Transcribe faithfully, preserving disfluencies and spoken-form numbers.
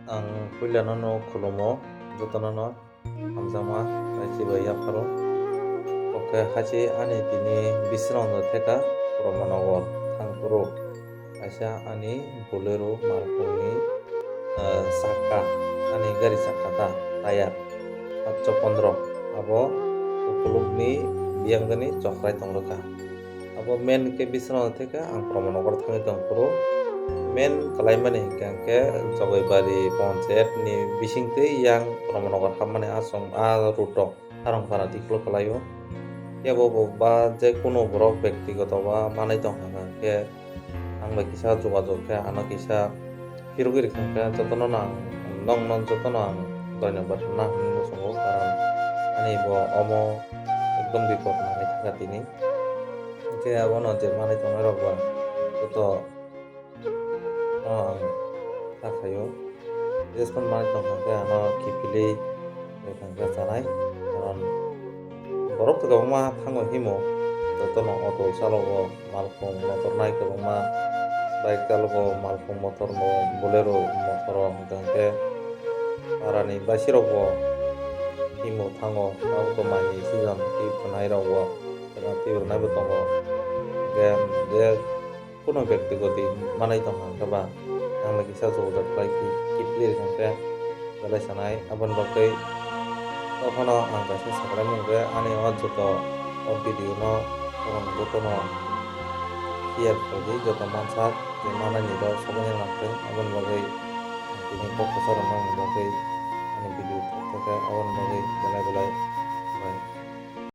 Ang puilano no khulumo, jotono no hamjakma, raisi bai yapharo. Oke, hachi ani tini Biswanath theka Brahmanagar thangphuru. Kaisa ani Bolero malkhungni, eh, sakka, ani gari sakka ta, tayar, satsho pondro. Abo ukulukni biyang gani chokrai tong rwkha. Abo main khe Biswanath theka ang Brahmanagar thangwi tong phuru. Main kalaimani hinkhe hinkhe Jogoibari Panchayat ni bisingtwi yang Brahmanagar hapmani asong a route o Harongpara diklo kalaio. Kebo bo ba je kuno borok bektigoto ba manwi tongkha hinkhe ang bai kisa jogajog khe ano kisa phirogwi rwkha hinkhe jotono no ang, nokno jotono ang doinobad rwna hinwi muchungo, karon ani bo omo ekdom bipot nangwi thangkha tini. Hinkhe abono je manwi tongnai rok ba joto no ang sakhaio. Respond manwi tongkha hinkhe ano kiphilwi rwkha hinkhe chanai, karon borok to kwbangma thango himo, jotono auto chalogo, malkhung motor nai kwbangma, bike chalogo, malkhung motor no, Bolero motor o, hinkhe parani baisirokbo himo thango, tabukto maini season twi phunairokbo, twi phunairokbo tongo. Hinkhe je kuno bektigoti manwi tongkha hinkhe ba ang bai kisa jogajog khlai kiphilwi rwkha hinkhe belai sanai. Aboni bagwi tokphano ang kaisa sakhlaimung khe ani o joto o video no jotono share khlaidi, joto mansak je manani rok sokni nangkhe. Aboni bagwi tini kok kwcharo nangni bagwi ani video thok thok khe aboni bagwi belai belai bai.